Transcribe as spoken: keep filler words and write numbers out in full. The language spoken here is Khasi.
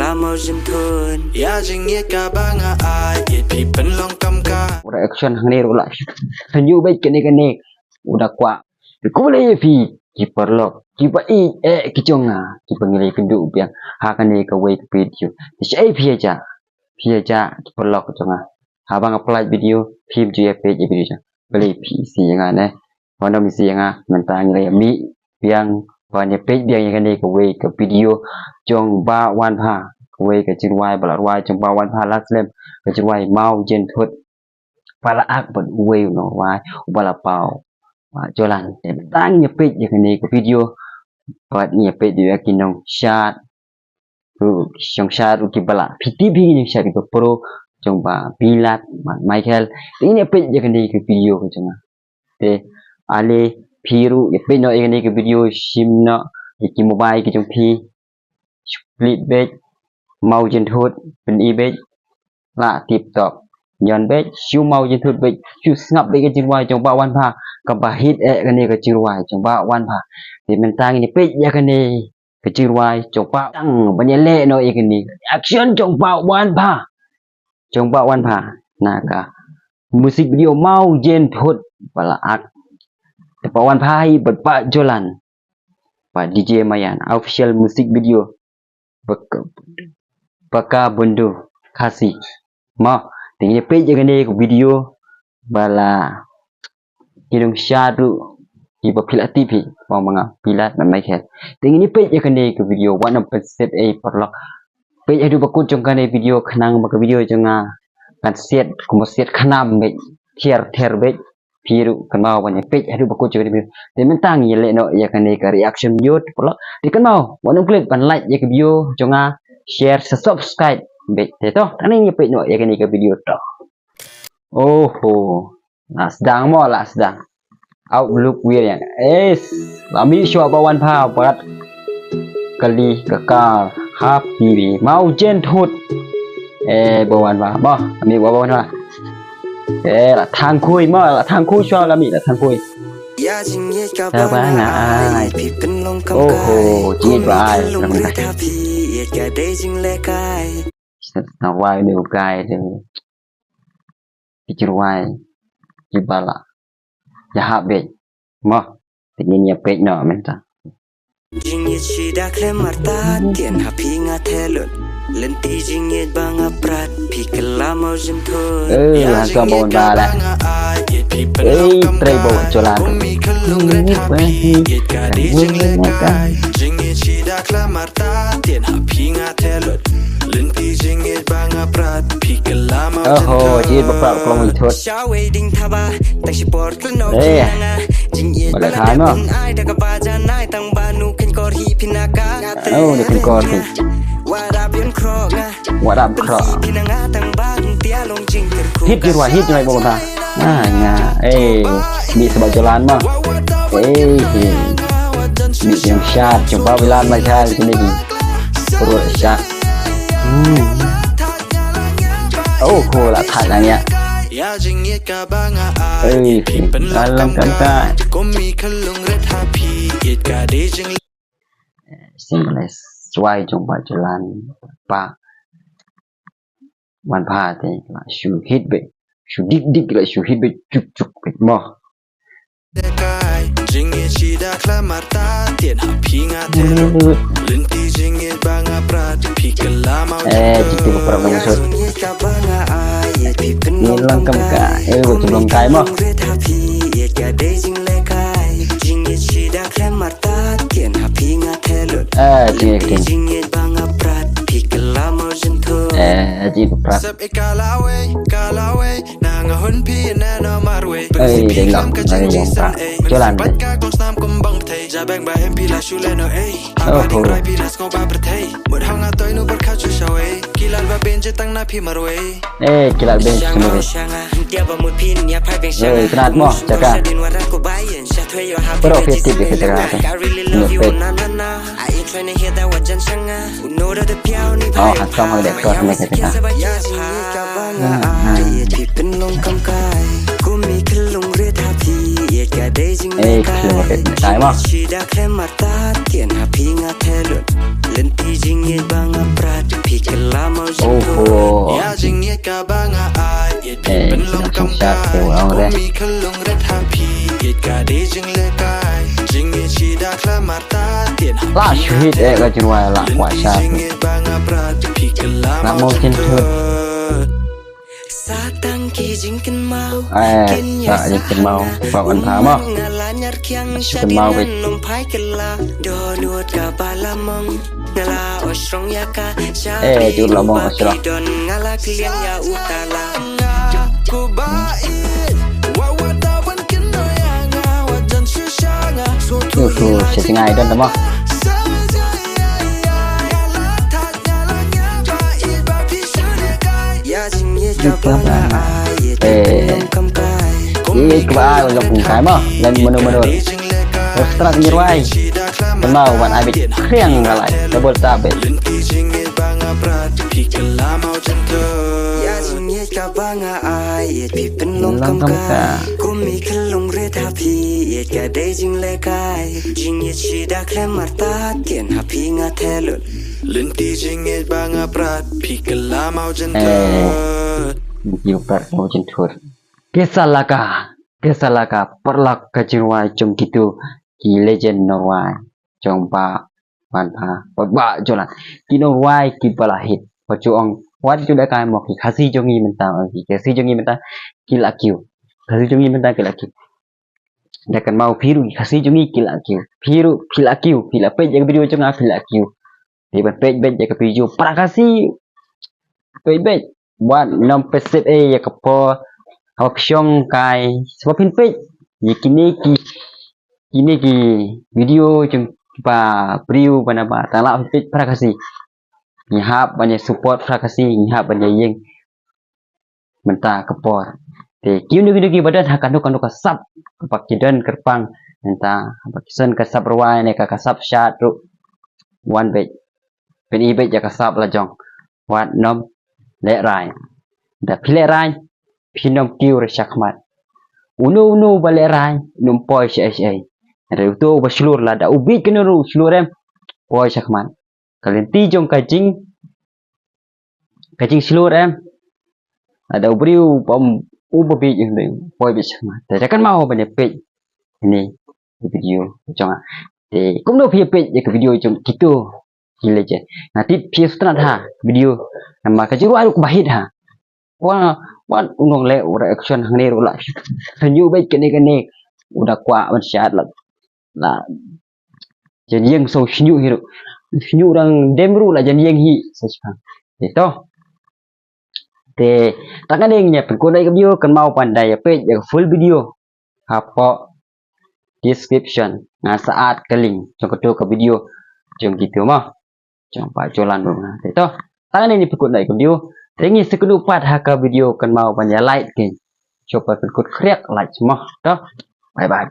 Amau jin thun. Ïa jingïeit kaba nga ai, ïeit phi pynlong kam ka. U da action hangne ruh la. Tynjuh beit kane kane. U da kwah. Phi khublei ïa phi ki paralok kiba ïeit eh ki jong nga, kiba ngi la ïakynduh biang ha kane kawei ka video. Te shaei phi ïa jah, phi ïa jah ki paralok ki jong nga. Haba nga plie video phim ju ïa peit ïa video jong nga. Balei phi isih ïa nga ne? Wat nym isih ïa nga, mynta ngi la ïa mih biang ban ïa peit biang ïa kane kawei ka video jong Bah Wanpha, kawei ka jingrwai ba la rwai jong Bah Wanpha la slem, ka jingrwai Mawjynthut. Ba la ak bad uwei u nongrwai uba la paw, Bah Jolan. Te mynta ngin ïa peit ïa kane ka video bad ngin ïa peit ïa ki nongshad ruh, ki nongshad ruh kiba la, phi tip hi ki nongshad kiba pro jong Bah Bilat, Bah Michael. Te ngin ïa peit ïa kane ka video ka jong nga. Te ale phi ruh ïa peit noh ïa kane ka video, shim noh ïa ki mobile ki jong phi. Shu klik beit Mawjynthut, pyni beit. La tip top. Ñion beit, shu Mawjynthut beit, shu sngap beit ka jingrwai jong Bah Wanpha. Kaba hit eh kane ka jingrwai jong Bah Wanpha. Te mynta ngin ïa peit ïa kane ka jingrwai jong Bah, tang ban ïa leh noh ïa kane action jong Bah Wanpha. Jong Bah Wanpha na ka music video Mawjynthut ba la ak. Te Bah Wanpha hi bad Bah Jolan. Bah D J Mayan, official music video. Baka, Baka Bundu Khasi. Mo, te ngin ïa peit ïa kane ka video ba la ki nongshad ruh kiba phi la tip hi. Mo, ma nga Bilat, ma Michael. Te ngin ïa peit ïa kane ka video, wat nym pynsep ei paralok. Peit haduh ba kut jong kane video khnang ba ka video jong nga kan siat kumba siat khnam beit, thiar thiar beit. Phi ruh kynmaw ban ïa peit haduh ba kut jong kane video. Te mynta ngin ïa leh noh ïa kane ka reaction video paralok. Te kynmaw wat nym klet ban like ïa ka video jong nga, share, sa subscribe beit. Te to, tang ngin ïa peit noh ïa kane ka video to. Oho. La sdang mo, la sdang. Outlook wir ïa. Es. La mih shuwa Bah Wanpha bad kali ka kar. Happy Mawjynthut. Eh, Bah Wanpha. Bah, la mih Bah Wanpha. Eh, la thang khui mo, la thang khui shuwa la mih, la thang khui. Ïa jingïeit kaba nga ai. Oho, jingïeit ba ai. Sa wai de u kai de. Ki jingrwai kiba la ïahap beit. Mo, te ngin ïa peit noh mynta. Jingïeit shi da khlem artat, tian ha phi nga theh lut. Lynti jingïeit ba nga prat, phi kylla Mawjynthut. Eh, ha ka bawon ba la. Eh, trei bawon jolan. Jingïeit ba hi. Jingïeit shi da khlem artat, tian ha phi nga theh lut. Lynti jingïeit ba nga prat, phi kylla Mawjynthut. Oho, jingïeit ba prat, kylla Mawjynthut. Sha wei ding thaba, tang shi por khlem noh. Eh. Jingïeit ba la dep ai da kaba jan ai tang ba nu khein kor hi phi na ka. Oh, nu khein kor hi. Warap yun krok nga. Warap krok. Phi na nga tang ba nu tia long jingkyrkhu. Hit ki rwai, hit ki rwai bawon ba. Ah, nga. Eh, mih sa Bah Jolan mo. Eh, eh. Mih jong shad, jong Bah Jolan ma shad kine ki. Pyrshah. Hmm. Oh, ko la thad lang ïa. Ïa jingïeit kaba nga ai. Eh, eh. Alang kam ka. Kum mi khyllung rit ha phi. Ïeit ka dei jing. Sing le swai jong Bah Jolan, Bah Wanpha te la shu hit beit, shu dik dik la shu hit beit, juk juk beit mo. Jingïeit shi da khlem artat, tian ha phi nga theh lut. Lynti jingïeit ba nga prat, phi kylla Mawjynthut. Eh, jingïeit ba prat Mawjynthut. Ni lang kam ka, eh, ba jingïeit long kai mo. Jingïeit shi da khlem artat, tian ha phi nga theh lut. Eh, jingïeit. Jingïeit ba nga prat, phi kylla Mawjynthut. Eh, jingïeit ba prat. Sep e ka lawei, ka lawei. Na nga hun phi na no marwei. Ei, dei long, dei long ka. Jolan de. Ka kong snam kum bang thei. Ja bang ba M P la shu le no ei. Aba ding rai phi na sngo ba pyrthei. Mut hang a toi nu bar kha chu shawei. Kilal ba ben je tang na phi marwei. Eh, kilal ben je tang na phi marwei. Dia ba mut phi nia phai beng shang. Eh, kynat mo, jaka. Pero phi tip ïa ka jaka. I really love you, na na na. Oh, ha song ha dei actor ne kata ka. Eh, khlung rit tai mo. Oho. Eh, ïa ka shisha te wa ong re. La shu hit eh ka jingrwai la kwah sha. La mo kin thut. Sa tang ki jingkynmaw. Eh, sa jingkynmaw. Pap an pha mo. Jingkynmaw bit. Eh, jur la mo asra. Tuh, tuh, setting ai don mo. Eh. Ïeit kaba ai u long kumkai mo. Lem mano mano. Terus terang ngi rwai. Kynmaw ban ai bit khriang ka lai. Double tap bit. Long kumkai. Lynti jingngeit ba nga prat phi kylla maw jynthut. Eh, phi kylla maw jynthut. Kaisa laka, kaisa laka, paralok ka jingrwai jong kito ki legend nongrwai jong ba, ban ba, ba, ba, jong la. Ki nongrwai kiba la hit. Ba ju ong, wat ju da kai mo ki Khasi jong ngi mynta, ki Khasi jong ngi mynta, ki la kiew. Khasi jong ngi mynta, ki la kiew. Da kynmaw phi ruh ki Khasi jong ngi ki la kiew. Phi ruh phi la kiew, phi la peit ïa ka video jong nga phi la kiew. Te ban peit beit ïa ka video para Khasi. Peit beit. Wat nym pynshit ei ïa ka por. Haba phi shong kai. Sngewbha phin peit ïa kine ki, kine ki video jong kiba briew ba na ba tang la phin peit para Khasi. Ngi hap ban ïa support para Khasi, ngi hap ban ïa ïeng. Mynta ka por. Te ki unu ki unu ki ba don ha kano kano ka sap kaba ki don kyrpang mynta haba ki son ka sap rwai ne ka, ka sap shad ruh. Wan beit. Phin i beit ïa ka sap la jong. Wat nym lehrai. Da phi lehrai phi nym kiew re shakhmat. Uno uno ba lehrai nym poi sha ei sha ei. Re uto ba shlur lada u bit kano ruh shlur em poi shakhmat. Ka lynti jong ka jing ka jingshlur em. Lada u briew ba um u ba bit jong dei poi bit shakhmat. Te da kynmaw ban ïa peit ine i video jong nga. Te kumno phi ïa peit ïa ka video jong kito ki legend. Nga tip phi sngewtynnat ha video namar ka jingrwai ruh kaba hit ha. Wa, wa u nongleh u reaction hangne ruh la. Shñiuh beit kane kane u da kwah ban shad la. La jan ïeng sa u shñiuh hi ruh. Shñiuh dang dem ruh la jan ïeng hi sa shipang. Te to. Te tang kane ngin ïa pynkut ïa ka video kynmaw ban da ïa peit ïa ka full video hapoh description. Nga sa add ka link jong kato ka video jong kito mo. Jong ba jolan ruh nga. Te to. Tang kane ngin pynkut ïa ka video. Te ngin sa ïakynduh pat ha ka video kynmaw ban ïa like ki. Shuwa pynkut khriak like mo. To. Bye bye.